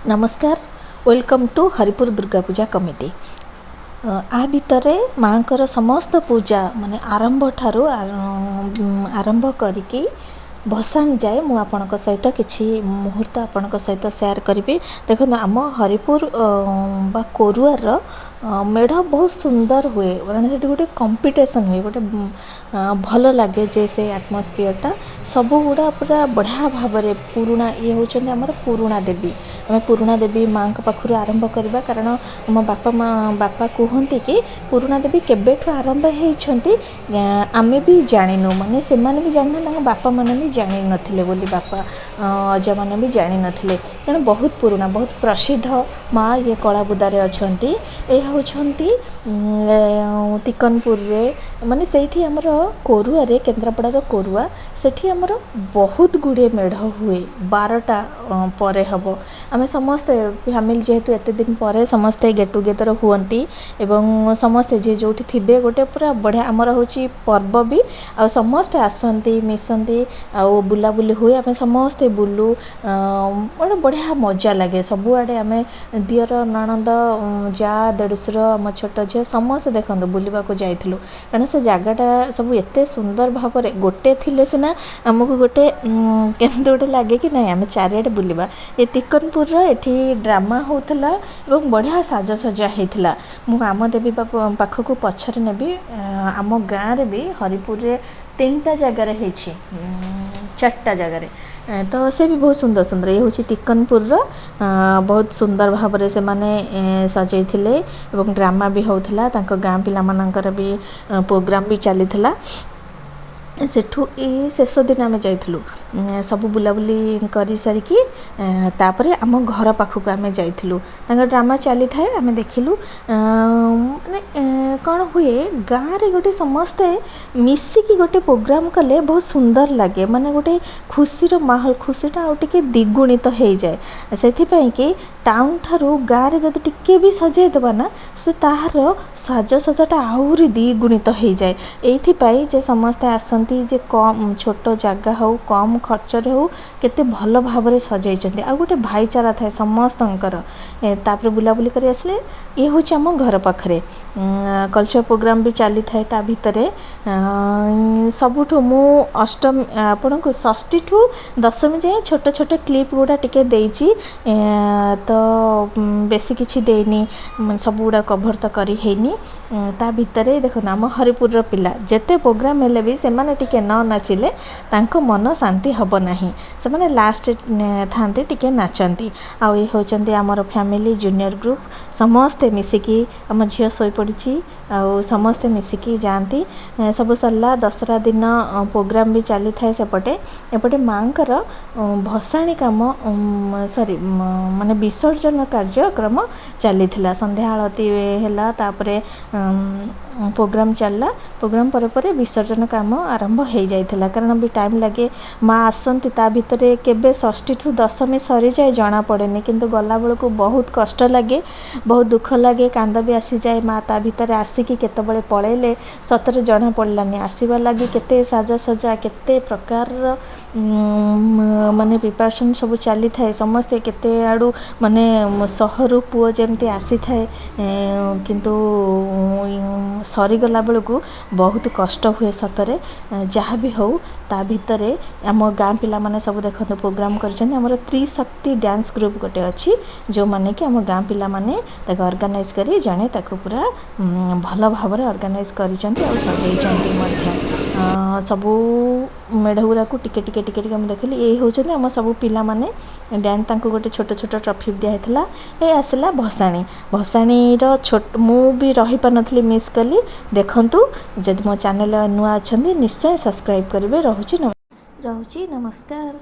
ନମସ୍କାର, welcome to Haripur Durga Puja committee. ଆ ଭିତରେ ମାଆଙ୍କର ସମସ୍ତ ପୂଜା, ମାନେ ଆରମ୍ଭ ଠାରୁ ଆରମ୍ଭ କରିକି ଭସାଣି ଯାଏ, ମୁଁ ଆପଣଙ୍କ ସହିତ କିଛି ମୁହୂର୍ତ୍ତ ଆପଣଙ୍କ ସହିତ ସେୟାର କରିବି। ଦେଖନ୍ତୁ, ଆମ ହରିପୁର ବା କୋରୁଆର ମେଢ଼ ବହୁତ ସୁନ୍ଦର ହୁଏ, କାରଣ ସେଠି ଗୋଟେ କମ୍ପିଟିସନ୍ ହୁଏ। ଗୋଟେ ଭଲ ଲାଗେ ଯେ ସେ ଆଟମୋସ୍ଫିୟରଟା ସବୁଗୁଡ଼ା ପୁରା ବଢ଼ିଆ ଭାବରେ। ପୁରୁଣା, ଇଏ ହେଉଛନ୍ତି ଆମର ପୁରୁଣା ଦେବୀ। ଆମେ ପୁରୁଣା ଦେବୀ ମାଆଙ୍କ ପାଖରୁ ଆରମ୍ଭ କରିବା, କାରଣ ଆମ ବାପା ମା, ବାପା କୁହନ୍ତି କି ପୁରୁଣା ଦେବୀ କେବେଠୁ ଆରମ୍ଭ ହେଇଛନ୍ତି ଆମେ ବି ଜାଣିନୁ, ମାନେ ସେମାନେ ବି ଜାଣିନାହାନ୍ତି, ତାଙ୍କ ବାପାମାନେ ବି ଜାଣିନଥିଲେ ବୋଲି, ବାପା ଅଜାମାନେ ବି ଜାଣିନଥିଲେ। ତେଣୁ ବହୁତ ପୁରୁଣା, ବହୁତ ପ୍ରସିଦ୍ଧ ମା ଇଏ କଳାବୁଦାରେ ଅଛନ୍ତି। ଏ ହେଉଛନ୍ତି ତିକନପୁରରେ, ମାନେ ସେଇଠି ଆମର କୋରୁଆରେ, କେନ୍ଦ୍ରାପଡ଼ାର କୋରୁଆ, ସେଠି ଆମର ବହୁତ ଗୁଡ଼ିଏ ମେଢ଼ ହୁଏ। 12ଟା ପରେ ହେବ। ଆମେ ସମସ୍ତେ ଫ୍ୟାମିଲି, ଯେହେତୁ ଏତେ ଦିନ ପରେ ସମସ୍ତେ ଗେଟ୍ ଟୁଗେଦର ହୁଅନ୍ତି ଏବଂ ସମସ୍ତେ ଯିଏ ଯେଉଁଠି ଥିବେ, ଗୋଟେ ପୁରା ବଢ଼ିଆ ଆମର ହେଉଛି ପର୍ବ ବି। ଆଉ ସମସ୍ତେ ଆସନ୍ତି, ମିଶନ୍ତି ଆଉ ବୁଲାବୁଲି ହୁଏ। ଆମେ ସମସ୍ତେ ବୁଲୁ, ଗୋଟେ ବଢ଼ିଆ ମଜା ଲାଗେ ସବୁଆଡ଼େ। ଆମେ ଦିଅର, ନଣନ୍ଦ, ଯା, ଦେଢ଼ଶୁର, ଆମ ଛୋଟ ଝିଅ ସମସ୍ତେ, ଦେଖନ୍ତୁ, ବୁଲିବାକୁ ଯାଇଥିଲୁ, କାରଣ ସେ ଜାଗାଟା ସବୁ ଏତେ ସୁନ୍ଦର ଭାବରେ। ଗୋଟେ ଥିଲେ ସିନା ଆମକୁ ଗୋଟେ କେମିତି ଗୋଟେ ଲାଗେ କି ନାଇଁ, ଆମେ ଚାରିଆଡ଼େ ବୁଲିବା। ଏ ତିକନପୁରର ଏଠି ଡ୍ରାମା ହେଉଥିଲା ଏବଂ ବଢ଼ିଆ ସାଜସଜା ହେଇଥିଲା। ମୁଁ ଆମ ଦେବୀ ପାଖକୁ ପଛରେ ନେବି। ଆମ ଗାଁରେ ବି ହରିପୁରରେ ତିନିଟା ଜାଗାରେ ହେଇଛି, ଚାରିଟା ଜାଗାରେ ତ ସେ ବି ବହୁତ ସୁନ୍ଦର ସୁନ୍ଦର। ଇଏ ହେଉଛି ତିକନପୁରର, ବହୁତ ସୁନ୍ଦର ଭାବରେ ସେମାନେ ସଜେଇଥିଲେ ଏବଂ ଡ୍ରାମା ବି ହେଉଥିଲା। ତାଙ୍କ ଗାଁ ପିଲାମାନଙ୍କର ବି ପ୍ରୋଗ୍ରାମ୍ ବି ଚାଲିଥିଲା। ସେଠୁ ଏଇ ଶେଷ ଦିନ ଆମେ ଯାଇଥିଲୁ। ସବୁ ବୁଲାବୁଲି କରିସାରିକି ତାପରେ ଆମ ଘର ପାଖକୁ ଆମେ ଯାଇଥିଲୁ। ତାଙ୍କ ଡ୍ରାମା ଚାଲିଥାଏ, ଆମେ ଦେଖିଲୁ। ମାନେ କ'ଣ ହୁଏ, ଗାଁରେ ଗୋଟେ ସମସ୍ତେ ମିଶିକି ଗୋଟେ ପ୍ରୋଗ୍ରାମ୍ କଲେ ବହୁତ ସୁନ୍ଦର ଲାଗେ, ମାନେ ଗୋଟେ ଖୁସିର ମାହୋଲ, ଖୁସିଟା ଆଉ ଟିକେ ଦ୍ୱିଗୁଣିତ ହେଇଯାଏ। ସେଥିପାଇଁ କି ଟାଉନ୍ ଠାରୁ ଗାଁରେ ଯଦି ଟିକେ ବି ସଜେଇ ଦେବା ନା, ସେ ତାହାର ସାଜସଜାଟା ଆହୁରି ଦ୍ୱିଗୁଣିତ ହେଇଯାଏ। ଏଇଥିପାଇଁ ଯେ ସମସ୍ତେ ଆସନ୍ତି ଯେ କମ୍ ଛୋଟ ଜାଗା ହଉ, କମ୍ ଖର୍ଚ୍ଚରେ ହଉ, କେତେ ଭଲ ଭାବରେ ସଜେଇଛନ୍ତି। ଆଉ ଗୋଟେ ଭାଇଚାରା ଥାଏ ସମସ୍ତଙ୍କର। ତାପରେ ବୁଲାବୁଲି କରି ଆସିଲେ। ଇଏ ହେଉଛି ଆମ ଘର ପାଖରେ, କଲଚର୍ ପ୍ରୋଗ୍ରାମ୍ ବି ଚାଲିଥାଏ ତା ଭିତରେ। ସବୁଠୁ ମୁଁ ଅଷ୍ଟମୀ, ଆପଣଙ୍କୁ ଷଷ୍ଠୀଠୁ ଦଶମୀ ଯାଏଁ ଛୋଟ ଛୋଟ କ୍ଲିପ୍ ଗୁଡ଼ା ଟିକେ ଦେଇଛି ତ ବେଶୀ କିଛି ଦେଇନି, ସବୁଗୁଡ଼ା କଭର୍ ତ କରି ହେଇନି। ତା ଭିତରେ ଦେଖନ୍ତୁ, ଆମ ହରିପୁରର ପିଲା ଯେତେ ପ୍ରୋଗ୍ରାମ୍ ହେଲେ ବି ସେମାନେ ଟିକେ ନ ନାଚିଲେ ତାଙ୍କ ମନ ଶାନ୍ତି ହେବ ନାହିଁ। ସେମାନେ ଲାଷ୍ଟ ଥାନ୍ତି, ଟିକେ ନାଚନ୍ତି। ଆଉ ଏ ହେଉଛନ୍ତି ଆମର ଫ୍ୟାମିଲି ଜୁନିୟର ଗ୍ରୁପ୍, ସମସ୍ତେ ମିଶିକି। ଆମ ଝିଅ ଶୋଇପଡ଼ିଛି। ଆଉ ସମସ୍ତେ ମିଶିକି ଯାଆନ୍ତି। ସବୁ ସରିଲା। ଦଶହରା ଦିନ ପ୍ରୋଗ୍ରାମ୍ ବି ଚାଲିଥାଏ ସେପଟେ। ଏପଟେ ମାଆଙ୍କର ଭସାଣି କାମ, ସରି, ମାନେ ବିସର୍ଜନ କାର୍ଯ୍ୟକ୍ରମ ଚାଲିଥିଲା। ସନ୍ଧ୍ୟା ଆଳତି ହେଲା, ତାପରେ ପ୍ରୋଗ୍ରାମ୍ ଚାଲିଲା। ପ୍ରୋଗ୍ରାମ୍ ପରେ ପରେ ବିସର୍ଜନ କାମ ଆରମ୍ଭ ହେଇଯାଇଥିଲା, କାରଣ ବି ଟାଇମ୍ ଲାଗେ। ମା ଆସନ୍ତି, ତା ଭିତରେ କେବେ ଷଷ୍ଠୀଠୁ ଦଶମୀ ସରିଯାଏ ଜଣାପଡ଼େନି, କିନ୍ତୁ ଗଲାବେଳକୁ ବହୁତ କଷ୍ଟ ଲାଗେ, ବହୁତ ଦୁଃଖ ଲାଗେ, କାନ୍ଦ ବି ଆସିଯାଏ। ମା ତା ଭିତରେ ଆସିକି କେତେବେଳେ ପଳେଇଲେ ସତରେ ଜଣାପଡ଼ିଲାନି। ଆସିବା ଲାଗି କେତେ ସାଜସଜା, କେତେ ପ୍ରକାରର ମାନେ ପ୍ରିପାରେସନ୍ ସବୁ ଚାଲିଥାଏ। ସମସ୍ତେ କେତେ ଆଡ଼ୁ, ମାନେ ସହରରୁ ପୁଅ ଯେମିତି ଆସିଥାଏ, କିନ୍ତୁ ସରିଗଲା ବେଳକୁ ବହୁତ କଷ୍ଟ ହୁଏ ସତରେ। ଯାହା ବି ହଉ, ତା ଭିତରେ ଆମ ଗାଁ ପିଲାମାନେ ସବୁ ଦେଖନ୍ତୁ ପ୍ରୋଗ୍ରାମ୍ କରିଛନ୍ତି। ଆମର ତ୍ରିଶକ୍ତି ଡ୍ୟାନ୍ସ ଗ୍ରୁପ୍ ଗୋଟେ ଅଛି, ଯେଉଁମାନେ କି ଆମ ଗାଁ ପିଲାମାନେ ତାକୁ ଅର୍ଗାନାଇଜ୍ କରି, ଜଣେ ତାକୁ ପୁରା ଭଲ ଭାବରେ ଅର୍ଗାନାଇଜ୍ କରିଛନ୍ତି ଆଉ ସଜେଇଛନ୍ତି ମଧ୍ୟ। ସବୁ ମେଢ଼ ଗୁଡ଼ାକୁ ଟିକେ ଟିକେ ଟିକେ ଟିକେ ମୁଁ ଦେଖିଲି। ଏଇ ହେଉଛନ୍ତି ଆମ ସବୁ ପିଲାମାନେ ଡ୍ୟାନ୍ସ, ତାଙ୍କୁ ଗୋଟେ ଛୋଟ ଛୋଟ ଟ୍ରଫି ଦିଆହେଇଥିଲା। ଏ ଆସିଲା ଭସାଣି। ଭସାଣିର ଛୋଟ ମୁଁ ବି ରହିପାରିନଥିଲି, ମିସ୍ କଲି। ଦେଖନ୍ତୁ, ଯଦି ମୋ ଚ୍ୟାନେଲ୍ ନୂଆ ଅଛନ୍ତି, ନିଶ୍ଚୟ ସବସ୍କ୍ରାଇବ୍ କରିବେ। ରହୁଛି, ରହୁଛି, ନମସ୍କାର।